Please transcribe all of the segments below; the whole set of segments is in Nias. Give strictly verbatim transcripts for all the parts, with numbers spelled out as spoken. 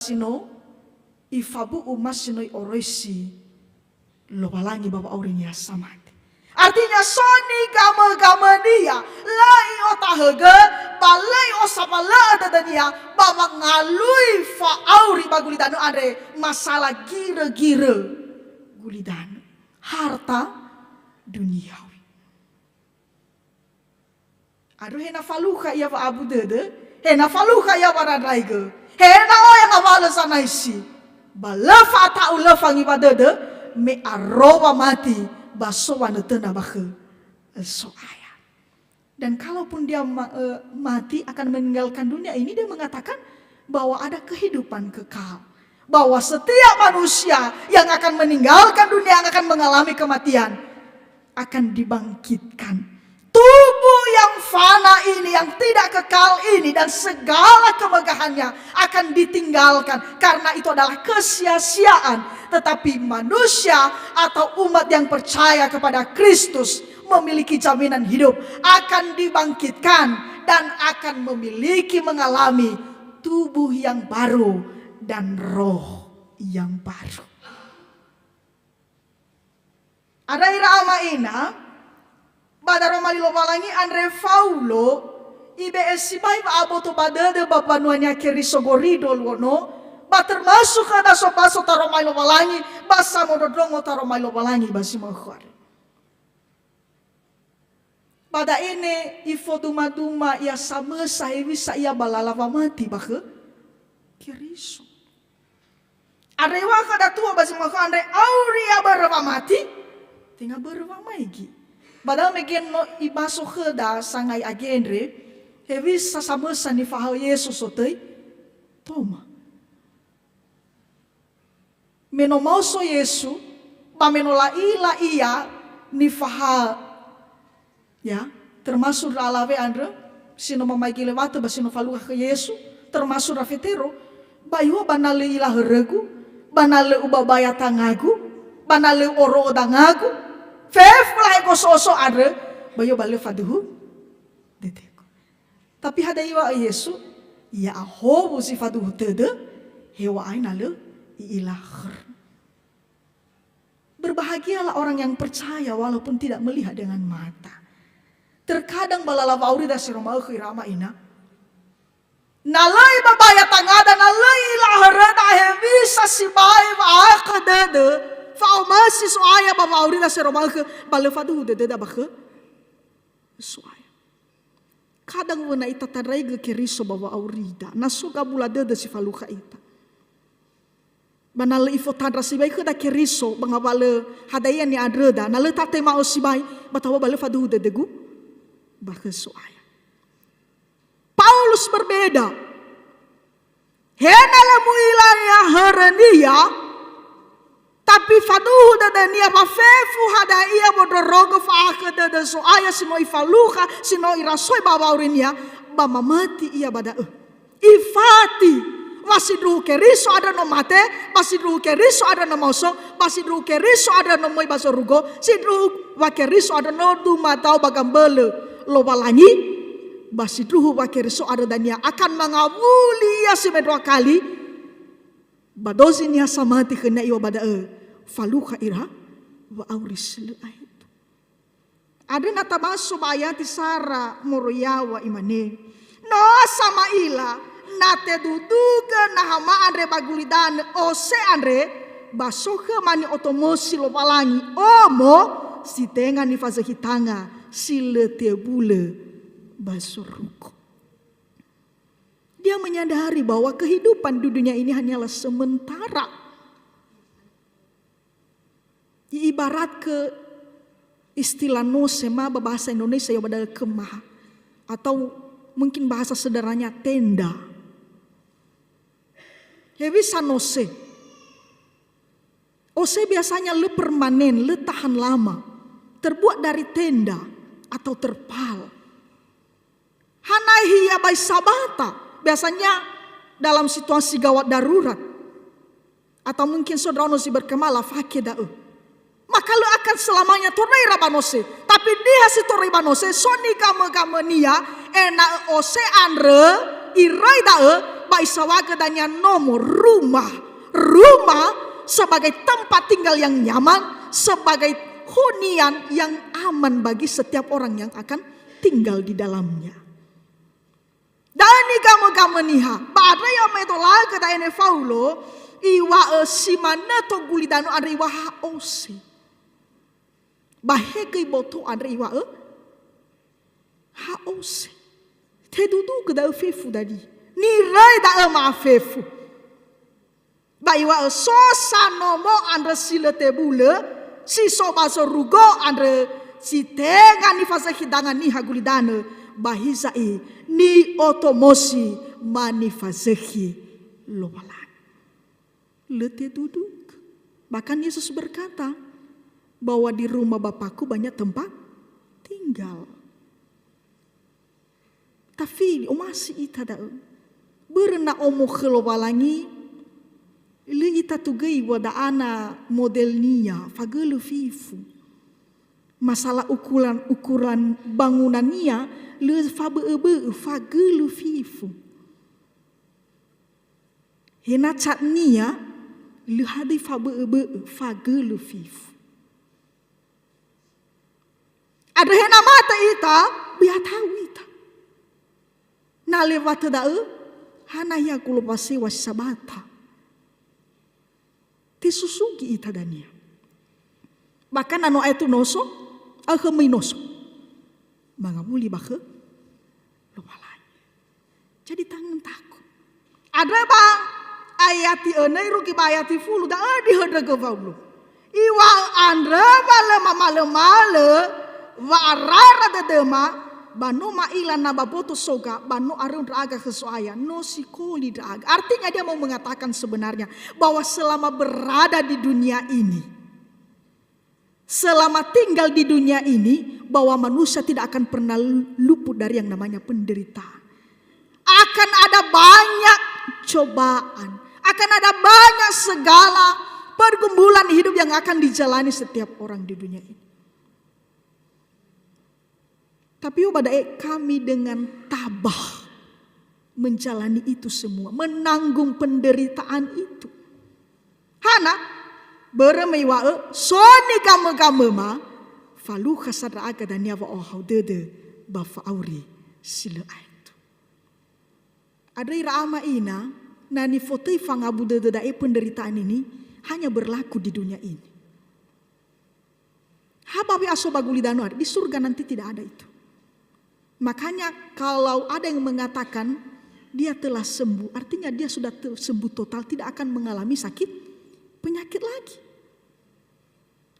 si no ifabu'u ma si no i'oroisi Lowalangi ba wa'aurinia samati. Artinya, so nigamö-gamönia, lö i'otahögö, ba lö i'osambalö'ö dödönia, ba wangalui fa'auri ba gulidanö andre, masala girö-girö gulidanö, harta duniawi. Andrö he na falukha ia wa'abu dödö, he na falukha ia wanandraigö, he na oya ngawalö zanaisi, ba lö fa'ata'u, lö fangiwa dödö, me aro wamati ba so wanötöna ba khö So'aya. Dan kalaupun dia ma-, eh, mati akan meninggalkan dunia ini, dia mengatakan bahwa ada kehidupan kekal. Bahwa setiap manusia yang akan meninggalkan dunia, yang akan mengalami kematian, akan dibangkitkan. Tubuh yang fana ini, yang tidak kekal ini, dan segala kemegahannya akan ditinggalkan, karena itu adalah kesia-siaan. Tetapi manusia atau umat yang percaya kepada Kristus memiliki jaminan hidup, akan dibangkitkan, dan akan memiliki, mengalami tubuh yang baru dan roh yang baru. Andrö ira ama ina, ba daroma li Lowalangi andre Faulo, ibe'e sibai wa'aboto ba dödö ba mbanuania Keriso Gorido luono, ba termasuk khöda sobaso taroma li Lowalangi, ba samondrondrongo taroma li Lowalangi ba zi ma'ökhö andre. Ba da'e ne ifoduma-duma ia samösa hewisa ia ba lala wamati ba khö Keriso. Andrö iŵa'ö khöda tua ba zi ma'ökhö andre, auri ia börö wamati, tenga börö wamaigi. Ba da'ö mege no ibaso khöda sangai agendre, hewisa samösa nifahaö Yesu sotöi Toma. Me no maoso Yesu, ba me no la'ila ia nifahaö, ya, termasuk ndra alawe andrö, si no mamaigi lewatö ba si no falukha khö Yesu, termasuk ndra Fetero, ba iŵa'ö ba na lö i'ila hörögu, ba na lö ubabaya tangagu, ba na lö oro'o dangagu, fefu lahe goso'oso andrö, ba iŵa'ö ba lö faduhu dödögu. Tapi hadia iŵa'ö Yesu, ya'ahowu zi faduhu tödö, heŵa'ae na lö i'ila khöra. Berbahagialah orang yang percaya walaupun tidak melihat dengan mata. Terkadang ba lala wa'aurida si no ma'ökhö ira ama ina. Na lö ibabaya tangada, na lö i'ila höröda hewisa sibai wa'ahakhö dödö, fa'omasi So'aya ba wa'aurida si no ma'ökhö, ba lö faduhu dödöda ba khö So'aya. Kadang wö na itatandraigö Keriso ba wa'aurida, na so gabula dödö si falukha ita. Ba na lö ifotandra sibai khöda Keriso ba ngawalö hadia ni'andröda, na lö tatema'ö sibai, ba taŵa'ö ba lö faduhu dödögu ba khö So'aya. Paulus berbeda. He na lö mu'ila ia hörönia, tapi faduhu dödönia ba fefu hadia ia wondrorogö fa'ahakhö dödö So'aya si no ifalukha, si no irasoi ba wa'aurinia, ba mamati ia ba da'ö. Ifati wa sindruhu Keriso andrö no mate, ba sindruhu Keriso andrö no maoso, ba sindruhu Keriso andrö no möi ba zorugo, sindruhu wa Keriso andrö no dumadao ba gambölö Lowalangi, ba sindruhu wa Keriso andrö dania akan mangawuli ia si mendrua kali, ba dozi niha samati khönia iŵa'ö ba da'ö falukha ira wa'auri si lö aetu. Andrö na tabaso ba ayati sara moroi yaŵa, imane, "No sama'ila, na tedudugö nahama andre ba gulidanö ose andre, ba so khöma ni'otomosi Lowalangi omo si tenga nifazökhi tanga si lö tebulö ba zorugo." Dia menyadari bahwa kehidupan di dunia ini hanyalah sementara. Iibarat ke istilah nose ma ba bahasa Indonesia ya, pada kemah. Atau mungkin bahasa sederhananya tenda. Hewisa nose. Ose biasanya le permanen, le tahan lama. Terbuat dari tenda atau terpal. Hana hia bai sabata, biasanya dalam situasi gawat darurat. Atau mungkin so ndraono zi berkemah lafake da'ö. Maka lö akan selamanya toröi ira ba nose. Tapi niha si toröi ba nose, so nigamö-gamönia, ena'ö ose andrö, iröi da'ö, Ba isaŵa'ö dania nomo, rumah. Rumah sebagai tempat tinggal yang nyaman, sebagai hunian yang aman bagi setiap orang yang akan tinggal di dalamnya. Da'ö nigamö-gamö niha. Ba andrö ya me tolaga da'e ne Faulo, iŵa'ö si manö to gulidanö andrö iŵa'ö ha'ose. Ba he göi boto andrö iŵa'ö ha'ose. Tedudugö da'ö fefu dania. Niröi da'ö ma'afefu. Ba iŵa'ö so sa nomo andrö si lö tebulö, si so ba zorugo andrö si tenga nifazökhi danga niha gulidanö, ba hiza'i ni'otomosi ma nifazökhi Lowalangi. Lö tedudugö. Bahkan Yesus berkata bahwa di rumah Bapakku banyak tempat tinggal. Tafili, omasi ita da'ö. Börö na omo khö Lowalangi, lö ita tugöi wa da'ana modelnia, fagölö fefu. Masalah ukuran, ukuran bangunannia, lö fabö'ö-bö'ö, fagölö fefu. He na catnia, lö hadöi fabö'ö-bö'ö, fagölö fefu. Andrö he na mate ita, böi ata'u ita. Na lewatö da'ö, hana ia golowasewa si sabata. Tesusugi ita dania. Bahkan na no aetu noso, aetu möi noso. Mangawuli ba khö Lowalangi. Jadi tanö takut. Andrö ba ayati önö irugi ba ayati fulu, da'ö nihöndrögö Faulo. Iŵa'ö andrö wa lö mamalömalö wa'arara dödöma, ba no ma'ila na ba boto soga, ba no aröu ndra'aga khö Zo'aya, no sikoli ndra'aga. Artinya dia mau mengatakan sebenarnya bahwa selama berada di dunia ini, selama tinggal di dunia ini, bahwa manusia tidak akan pernah luput dari yang namanya penderitaan. Akan ada banyak cobaan, akan ada banyak segala pergumulan hidup yang akan dijalani setiap orang di dunia ini. Tapi oh, ba da'e kami dengan tabah menjalani itu semua, menanggung penderitaan itu. Hana, börö me iŵa'ö, so nigamö-gamöma, falukha sa ndra'aga dania wa'ohahau dödö ba fa'auri si lö aetu. Andrö ira ama ina, na nifotöi fangabu dödö da'e penderitaan ini, hanya berlaku di dunia ini. Ha ba we'aso ba gulidanö, di surga nanti tidak ada itu. Makanya kalau ada yang mengatakan dia telah sembuh, artinya dia sudah te-, sembuh total, tidak akan mengalami sakit penyakit lagi.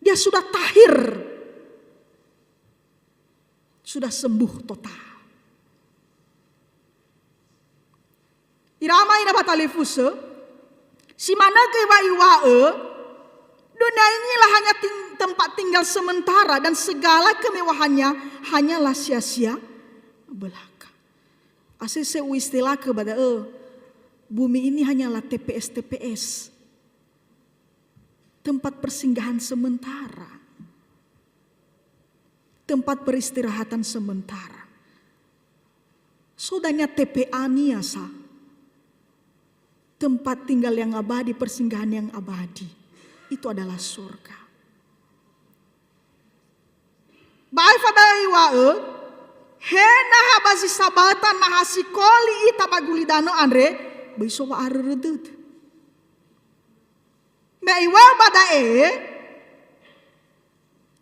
Dia sudah tahir, sudah sembuh total. Ira ama ina ba talifusö, si manö göi wa iŵa'ö, dunia inilah hanya ting-, tempat tinggal sementara dan segala kemewahannya hanyalah sia-sia belaka. Asese uistilahkö ba da'ö, bumi ini hanyalah T P S, T P S. Tempat persinggahan sementara. Tempat peristirahatan sementara. So dania T P A-nia sa. Tempat tinggal yang abadi, persinggahan yang abadi. Itu adalah surga. Ba aefa da'ö iŵa'ö, he na ha ba zi sabata na ha sikoli ita ba gulidanö andre, böi so wa'arörö dödö. Me iŵa'ö ba da'e,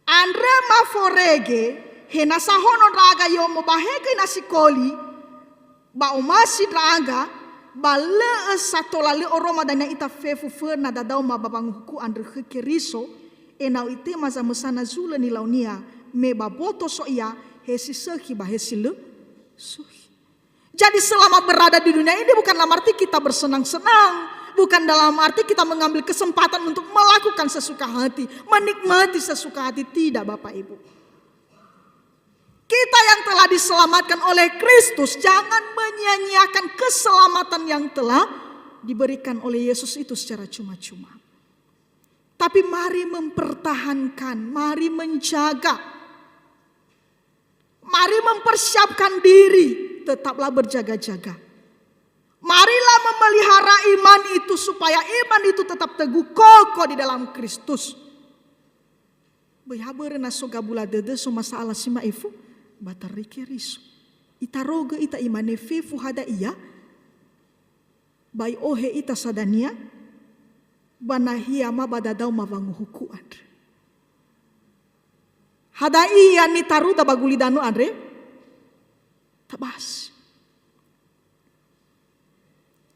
andrö maforege, he na sahono ndra'aga yomo ba he göi na sikoli, ba omasi ndra'aga, ba lö'ö sa tola lö oroma dania ita fefu föna dadaoma ba wanguhuku andrö khö Keriso, ena'ö itema zamösana zulö nilaunia, me ba boto so ia, he si sökhi ba he si lö sökhi. Jadi selama berada di dunia ini bukan dalam arti kita bersenang-senang, bukan dalam arti kita mengambil kesempatan untuk melakukan sesuka hati, menikmati sesuka hati, tidak Bapak Ibu. Kita yang telah diselamatkan oleh Kristus, jangan menyia-nyiakan keselamatan yang telah diberikan oleh Yesus itu secara cuma-cuma. Tapi mari mempertahankan, mari menjaga, mari mempersiapkan diri, tetaplah berjaga-jaga. Marilah memelihara iman itu supaya iman itu tetap teguh kokoh di dalam Kristus. Böi ha börö na so gabula dödö, so masa'ala si ma'ifu, ba taröi Keriso. Itarogö ita imane fefu hadia ia, ba i'ohe ita sa dania, ba nahia ma ba dadaoma wanguhuku andre. Hadia ia nitaruda ba gulidanö andre? Tabasi.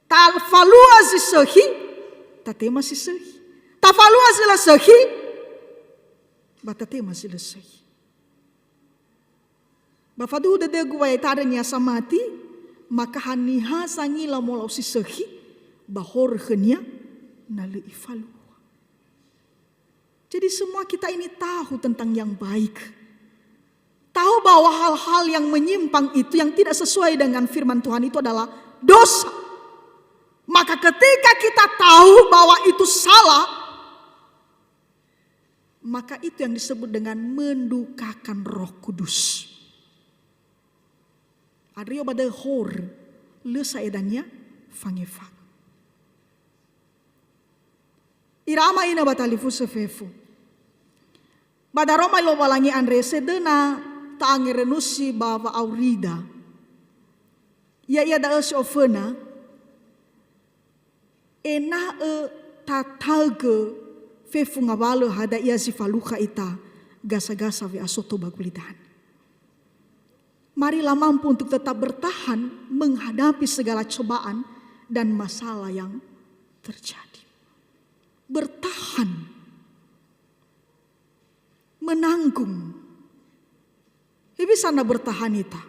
Tafalua zi sökhi, tatema si sökhi. Tafalua zi lö sökhi, ba tatema zi lö sökhi. Ba faduhu dödögu wa ya'ita andre niha samati, maka haniha sangila molau si sökhi, ba horö khönia na lö ifalua. Jadi semua kita ini tahu tentang yang baik. Tahu bahwa hal-hal yang menyimpang itu, yang tidak sesuai dengan firman Tuhan itu adalah dosa. Maka ketika kita tahu bahwa itu salah, maka itu yang disebut dengan mendukakan Roh Kudus. Andrö ba da'ö horö, lö sa'ae dania fangefa. Ira ama ina ba talifusö fefu. Ba daroma Lowalangi andre sedöna ta'angerenusi ba wa'aurida. Ya'ia da'ö si oföna, ena'ö tataögö fefu ngawalö hadia ia zi falukha ita gasa-gasa we'asoto ba gulidanö. Marilah mampu untuk tetap bertahan menghadapi segala cobaan dan masalah yang terjadi. Bertahan. Menanggung. Hewisa na bertahan ita?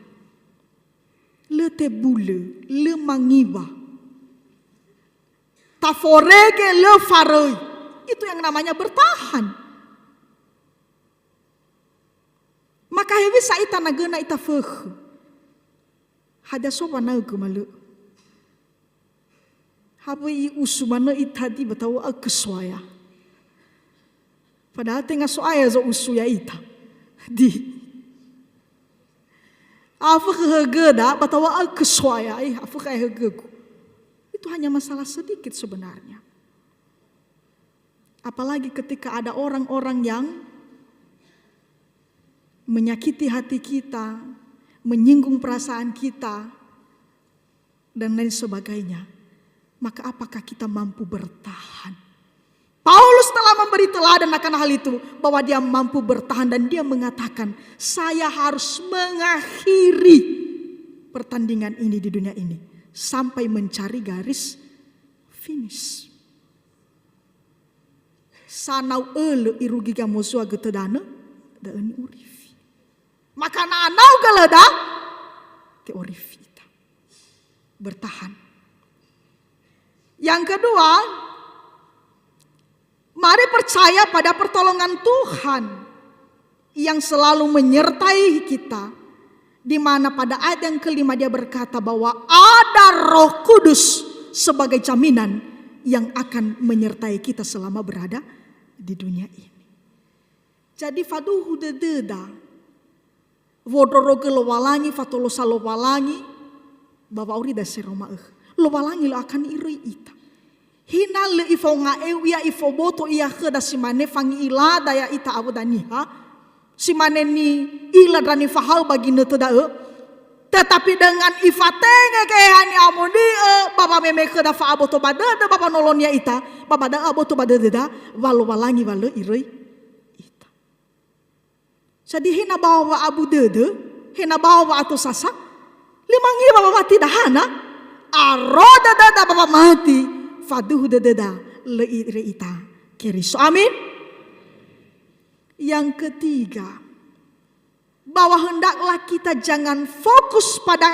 Lö tebulö, lö mangiwa. Taforege, lö faröi. Itu yang namanya bertahan. Maka hewisa ita na göna ita fökhö? Hadia so wanaögö ma lö? Ha böi i'usu manö ita di ba tawa'ö kö soaya. Padahal tenga So'aya zo'usu ya'ita. Di. Afökhö högöda ba tawa'ö kö soaya, eh, afökhö ae högögu. Itu hanya masalah sedikit sebenarnya. Apalagi ketika ada orang-orang yang menyakiti hati kita, menyinggung perasaan kita, dan lain sebagainya, maka apakah kita mampu bertahan? Paulus telah memberi teladan akan hal itu, bahwa dia mampu bertahan dan dia mengatakan, "Saya harus mengakhiri pertandingan ini di dunia ini sampai mencari garis finish." Sanau ölö irugi gamozuagö tödanö, da'ö ni'orifi. Maka na anau gölöda, te'orifi ita. Bertahan. Yang kedua, mari percaya pada pertolongan Tuhan yang selalu menyertai kita, di mana pada ayat yang kelima dia berkata bahwa ada Roh Kudus sebagai jaminan yang akan menyertai kita selama berada di dunia ini. Jadi faduhu dödöda, wondrorogö Lowalangi, fatolosa Lowalangi, ba wa'aurida sero ma'ökhö. Lowalangi lö akan iröi ita. Hina lö ifonga'eu ia, ifoboto ia khöda si mane fangi'ilada ya'ita awöda niha, si mane ni'ila ndra nifahaö ba ginötö da'ö, tetapi dengan ifatenge Geheha Ni'amoni'ö, ba wameme khöda fa'aboto ba dödö ba wanolonia ita, ba ba da'ö aboto ba dödöda, wa Lowalangi wa lö iröi ita. Jadi he na ba wa'abu dödö, he na ba wa'atosasa, lö mangiwa ba wati dahana, aro dödöda ba wamati, faduhu dödöda, lö iröi ita Keriso. Amin. Yang ketiga, bahwa hendaklah kita jangan fokus pada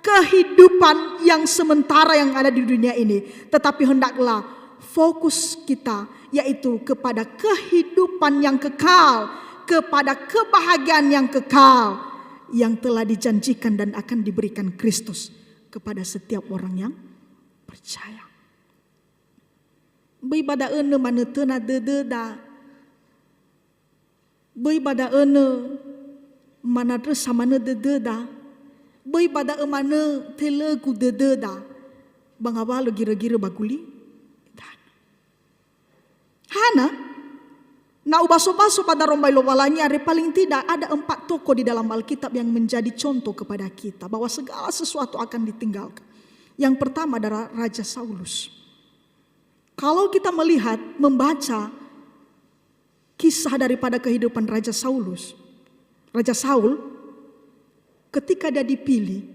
kehidupan yang sementara yang ada di dunia ini, tetapi hendaklah fokus kita yaitu kepada kehidupan yang kekal, kepada kebahagiaan yang kekal yang telah dijanjikan dan akan diberikan Kristus kepada setiap orang yang percaya. Böi ba da'ö nö manötöna dödöda. Böi ba da'ö nö manandrösa manö dödöda. Böi ba da'ö manö telögu dödöda. ba ngawalö girö-girö ba gulidanö. Hana? Na ubaso-baso ba darombai Lowalangi andre, paling tidak ada empat tokoh di dalam Alkitab yang menjadi contoh kepada kita bahwa segala sesuatu akan ditinggalkan. Yang pertama adalah Raja Saulus. Kalau kita melihat, membaca kisah daripada kehidupan Raja Saulus, Raja Saul, ketika dia dipilih,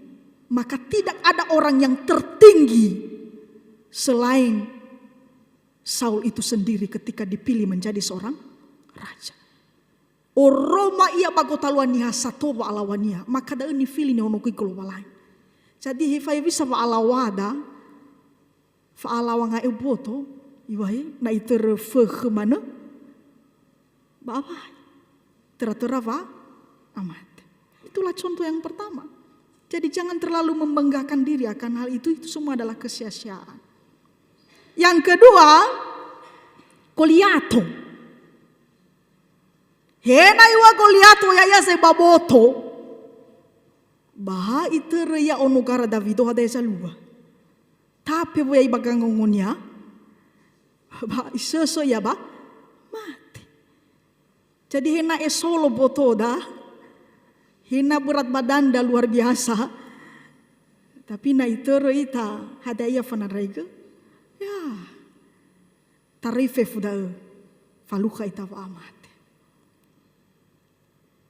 maka tidak ada orang yang tertinggi selain Saul itu sendiri ketika dipilih menjadi seorang raja. Oroma ia ba gotaluan niha sato wa'alaŵania, maka da'ö nifili nihonogi Lowalangi. Jadi, he fa hewisa wa'alaŵada, fa'alaŵa nga'e boto, iŵa'ö, na itörö fökhö manö, ba awai. Töra-töra wa amate. Itulah contoh yang pertama. Jadi, jangan terlalu membanggakan diri akan hal itu, itu semua adalah kesia-siaan. Yang kedua, Goliato. He na iŵa'ö Goliato ya'ia zeba boto, ba ha itörö ia ono gara Dawido, hadia zalua. Tape woyai ba gangongonia, ba isösö ia ba mate. Jadi, he na esolo botoda, he na berat badanda luar biasa, tapi na itörö ita, hadia ia fanandraigö? Ya, taröi fefu da'ö, falukha ita wa'amate.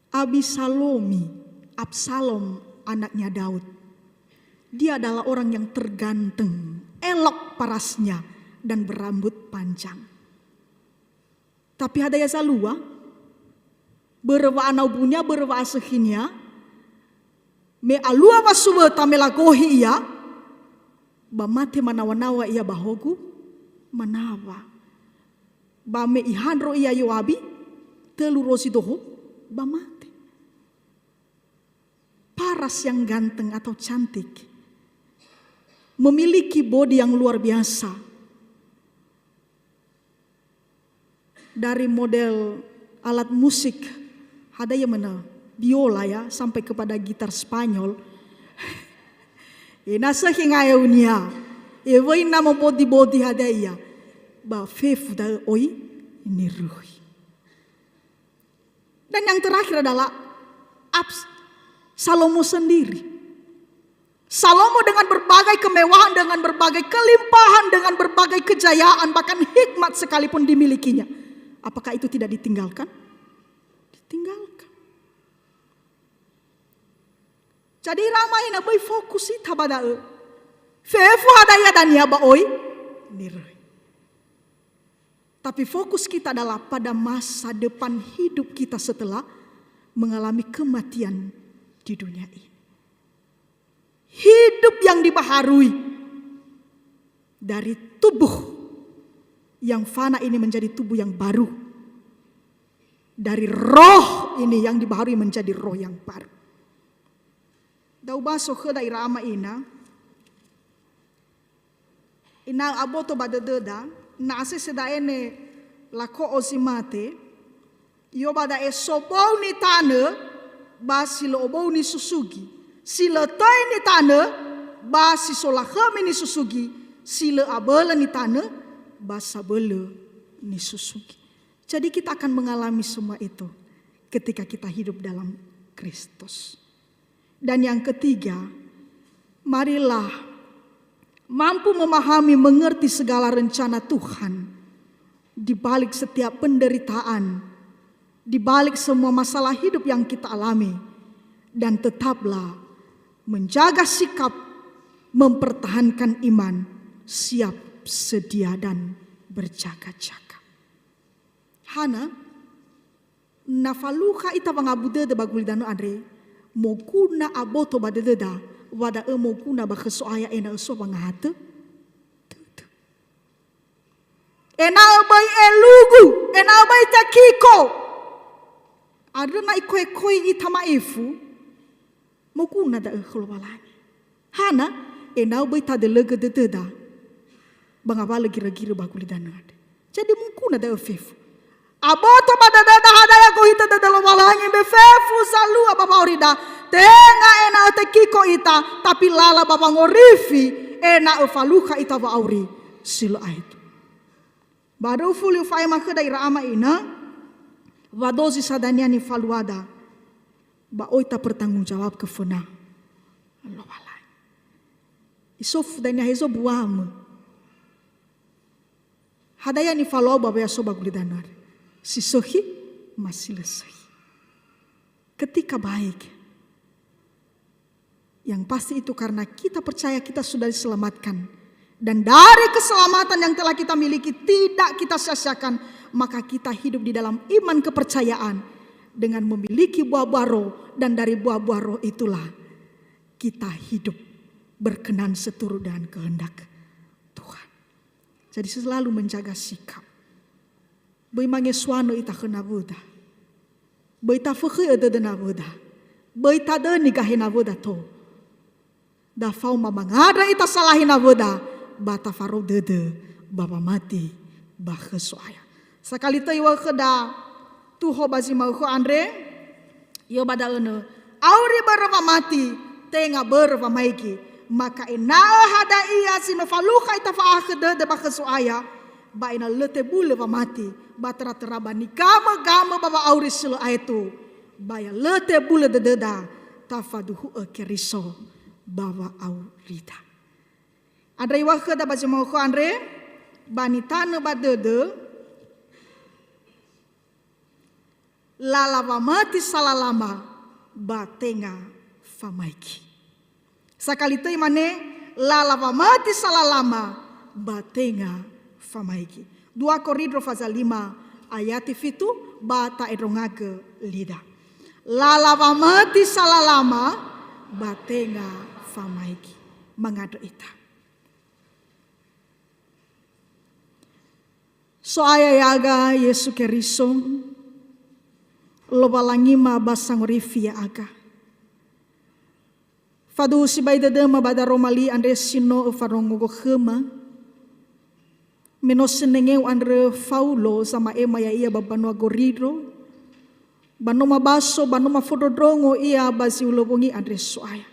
Abisalomi, Absalom, anaknya Daud. Dia adalah orang yang terganteng, elok parasnya, dan berambut panjang. Tapi hadia zalua, börö wa'anaubunia, börö wa'asökhinia, me alua wasuwöta, me lagohi ia, ba mate manawa-nawa ia ba hogu manawa. Ba me ihandro ia Yoabi, tölu rozi doho, ba mate. Paras yang ganteng atau cantik, memiliki bodi yang luar biasa. Dari model alat musik, hadia ia manö, biola ya, sampai kepada gitar Spanyol. Ena sökhi nga'eunia, ewöi na mobodi-bodi hadia ia, ba fefu da'ö oi niruhi. Dan yang terakhir adalah Abs-, Salomo sendiri. Salomo dengan berbagai kemewahan, dengan berbagai kelimpahan, dengan berbagai kejayaan, bahkan hikmat sekalipun dimilikinya. Apakah itu tidak ditinggalkan? Ditinggalkan. Jadi, ira ama ina, böi fokus ita ba da'ö. Fefu hadia dania ba oi niröi. Tapi fokus kita adalah pada masa depan hidup kita setelah mengalami kematian di dunia ini. Hidup yang dibaharui dari tubuh yang fana ini menjadi tubuh yang baru. Dari roh ini yang dibaharui menjadi roh yang baru. Da'ö ubaso khöda ira ama ina. Ena'ö aboto ba dödöda, na asese da'e ne lako'o zi mate, i'oba da'e sobou nitanö, ba si lö obou nisusugi. Si lö töi nitanö, ba si so lakhömi nisusugi. Si lö abölö nitanö, ba sabölö nisusugi. Jadi, kita akan mengalami semua itu ketika kita hidup dalam Kristus. Dan yang ketiga, marilah mampu memahami, mengerti segala rencana Tuhan di balik setiap penderitaan, di balik semua masalah hidup yang kita alami, dan tetaplah menjaga sikap, mempertahankan iman, siap, sedia, dan berjaga-jaga. Hana, na falukha ita wangabu dödö ba gulidanö andre, moguna aboto ba dödöda, wa da'ö moguna ba khö So'aya ena'ö so wangahatö dödö. Ena'ö böi elugu, ena'ö böi tekiko. Andrö na ikoekoi ita ma'ifu, moguna da'ö khö Lowalangi. Hana, ena'ö böi tadölögö dödöda ba ngawalö girö-girö ba gulidanö andre. Jadi, moguna da'ö fefu. Aboto ba dödöda hadia gohitö dödö Lowalangi, me fefu zalua ba wa'aurida. Tenga ena'ö tekiko ita, tapi lala ba wangorifi ena'ö falukha ita wa'auri si lö aetu. Ba andrö ufuli ufa'ema khöda ira ama ina, wa dozi sa dania nifaluada, ba oi tapertanggungjawabkö föna Lowalangi. Isofu dania hezo buamö. Hadia nifaluau ba we'aso ba gulidanö andre? Si sökhi, ma si lö sökhi. Ketika baik. Yang pasti itu karena kita percaya kita sudah diselamatkan. Dan dari keselamatan yang telah kita miliki tidak kita sia-siakan, maka kita hidup di dalam iman kepercayaan dengan memiliki buah-buah roh, dan dari buah-buah roh itulah kita hidup berkenan seturut dengan kehendak Tuhan. Jadi selalu menjaga sikap. Böi mangesuanö ita khö nawöda. Böi tafökhöi'ö dödö nawöda. Böi tadöni gahe nawöda tou. Da faoma mangandrö ita salahi nawöda, ba tafarou dödö ba wamati ba khö So'aya. Sakali töi wa'ö khöda tuho ba zi ma'ökhö andre, Yo ba da'ö nö, auri börö wamati, tenga börö wamaigi. Maka ena'ö hadia ia zi no falukha ita fa'ahakhö dödö ba khö So'aya, ba ena'ö lö tebulö wamati, ba töra-töra ba nigamö-gamö ba wa'auri si lö aetu, ba ya lö tebulö dödöda tafaduhu'ö Keriso ba wa'aurida. Andrö iŵa'ö khöda ba zi ma'ökhö andre, ba nitanö ba dödö, lala wamati salalama ba tenga famaigi. Sakali töi mane, lala wamati salalama ba tenga famaigi. Dua Korindro faza lima ayati fitu, ba ta'endrongagö lida. Lala wamati salalama ba tenga famaigi. Mangandrö ita. So'aya ya'aga Yesu Keriso, Lowalangima ba Sangorifi ya'aga. Faduhu sibai dödöma ba daroma li andre si no öfarongo-ngo khöma, me no senenge u'andrö Faulo zama'ema ya'ia ba mbanua Korindro, ba no mabaso, ba no mafondrondrongo ia ba zi ulowongi andre So'aya.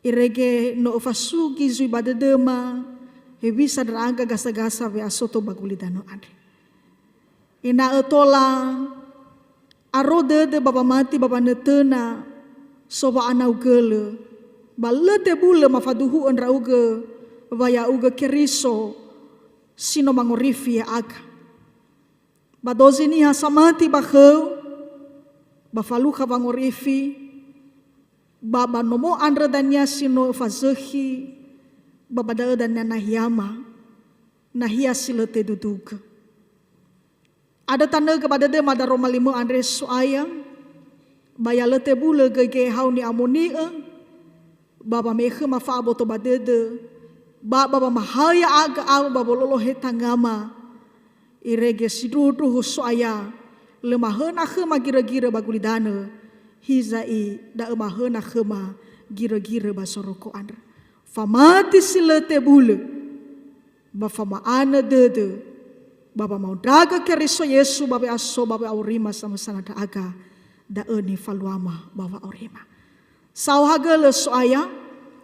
Irege no öfasugi zui ba dödöma, hewisa ndra'aga gasa-gasa we'aso tou ba gulidanö andre. Ena'ö tola aro dödö ba wamati ba wanötöna, so wa'anaugölö, ba lö tebulö mafaduhu'ö ndra'ugö wa ya'ugö Keriso si no mangorifi ya'aga. Ba dozi niha samati ba khöu, ba falukha wangorifi, ba ba nomo andrö dania si no öfazökhi, ba ba da'ö dania nahiama, nahia si lö tedudugö. Andrö tanögö ba dödöma daroma limö andre So'aya, ba ya lö tebulö göi gehau ni'amoni'ö, ba wame'e khöma fa'aboto ba dödö, ba ba wamahaö ya'aga awö ba wololo he tangama, irege sindruhundruhu So'aya, lö mahöna khöma girögirö ba gulidanö, hiza'i da'ö mahöna khöma girögirö ba zoroko andrö. Famati si lö tebulö, ba fama'anö dödö, ba wamaondragö Keriso Yesu ba we'aso ba we'aurima samösana ndra'aga, da'ö nifaluama ba wa'aurima. Saohagölö So'aya,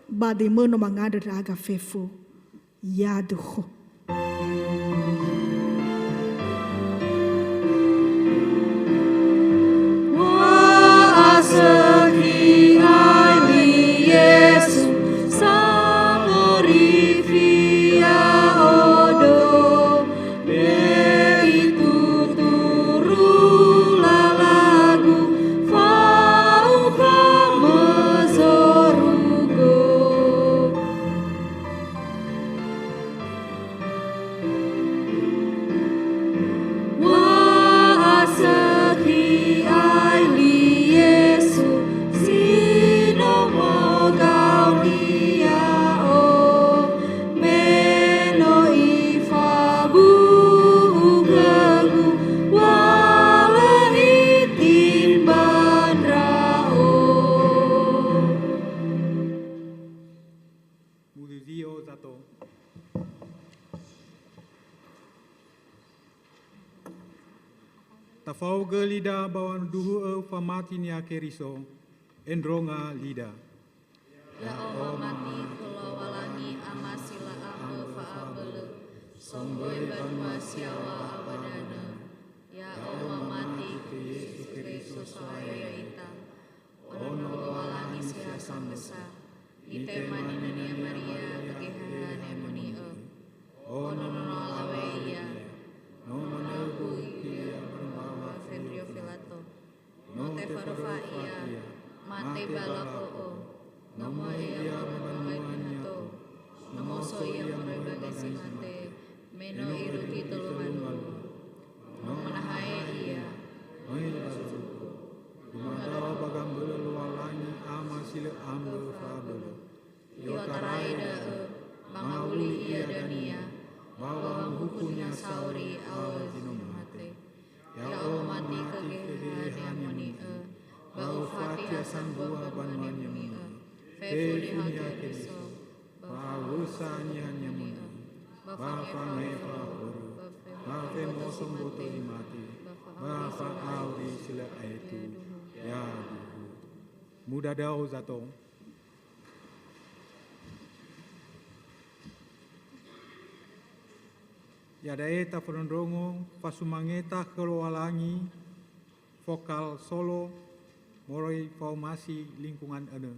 ba demöno mangandrö ndra'aga fefu. Yaduhu. Wa'asökhi ai li Yesu, Sangorifi ya'odo, me ituturu lalagu, fao khöma zorugo. Wa'asökhi ai li Yesu, si no mogau nia'o, me no ifabu'u khögu, wa lö itimba ndra'o. Muzizio sato. Tafaogö lida ba waduhu'ö famati-Nia Keriso, endronga lida. Ya'o wamati khö Somböi banua si yaŵa ba danö, ya'o mamati khö Yesu Keriso So'aya ya'ita, Ono Lowalangi si ha samösa, nitema ninia Maria geheha nemoni'ö. Ono nono alawe ia, no manögu ia ba mbawa Fendrio Filato. No tefaröfa ia, mate ba lafo'ö. No möi ia ba banua niha tou. No moso ia moroi ba gasi mate, me no irugi tolu wulu. No manahae ia, möi ba zorugo. Dumadao ba gambölö Lowalangi Ama si lö ambö fa'abölö. I'otarai da'ö, mangawuli ia dania, ba wa'amuhuku niha sauri awö zi no mate. Ya'o mamati khö geheha nemoni'ö, ba ufati ha sambua banua nemoni'ö, fefu Niha Keriso, ba awösa niha nemoni'ö, ba fangefa horö, ba femoso mboto zi mate, ba fa'auri si lö aetu, yaduhu. Mudadao zato. Iada'e tafondrondrongo fasumangeta khö Lowalangi, vokal solo moroi faomasi lingkungan önö.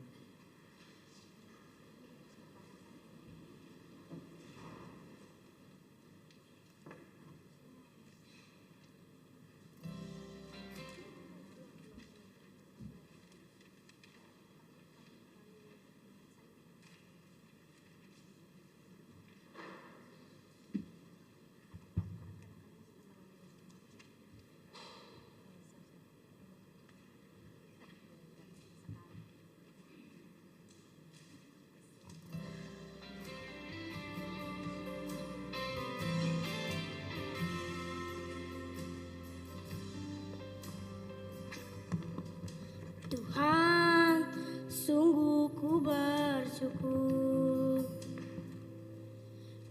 Tuhan, sungguh ku bersyukur,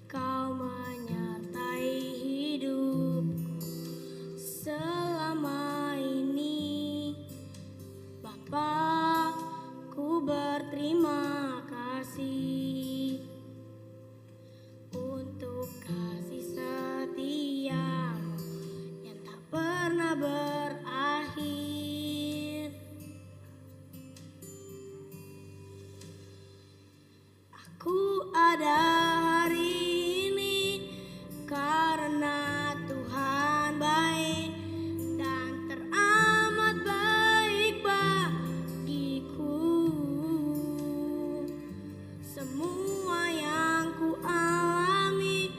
Kau menyertai hidupku selama ini. Bapa, ku berterima kasih untuk kasih setiamu yang tak pernah berakhir. Aku ada hari ini karena Tuhan baik dan teramat baik bagiku. Semua yang ku alami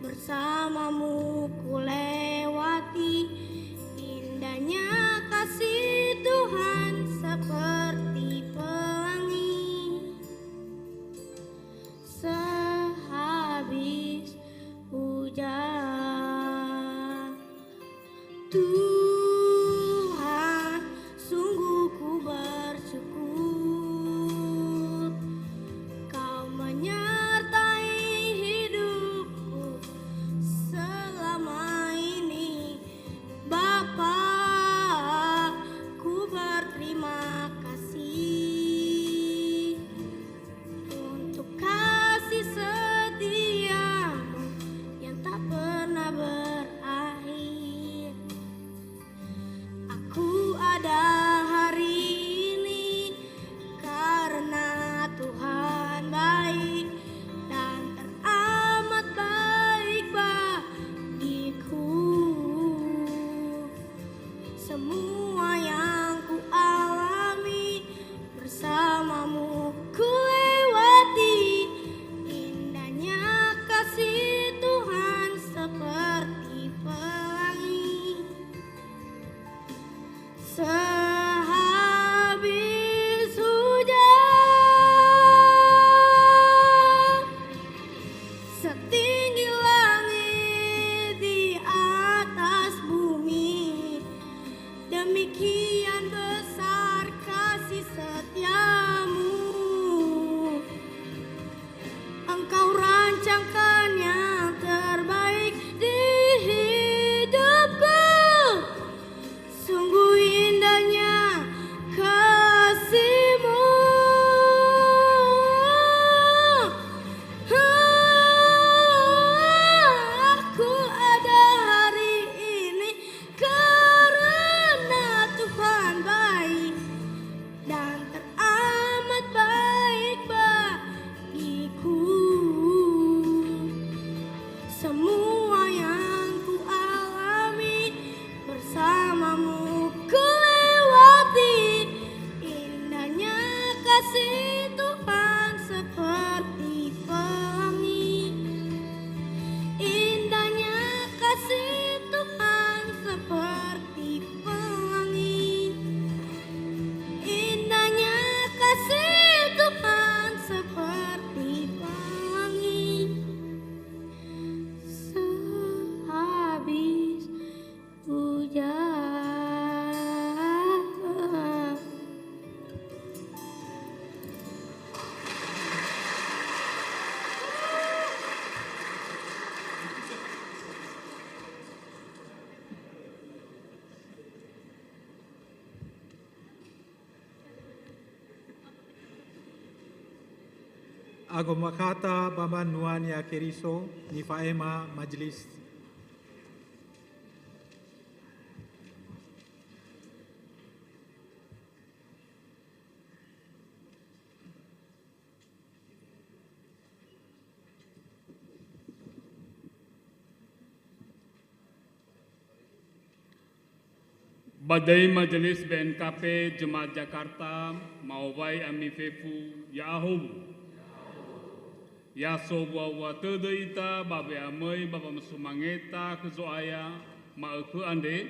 bersamamu ku lewati. Indahnya kasih Tuhan seperti pelangi sehabis hujan. Tuhan, sungguh ku bersyukur, Kau menyertai hidupku selama ini. Bapa, ku berterima kasih untuk kasih setiamu yang tak pernah berakhir. Agomakhata ba mbanua Niha Keriso, nifa'ema majelis. Ba da'e Majelis B N K P Jemaat Jakarta, ma'owai ami fefu ya'ahowu. Ya sowua-wua tödö ita ba we'amöi ba wamasumangeta khö Zo'aya ma'ökhö andre,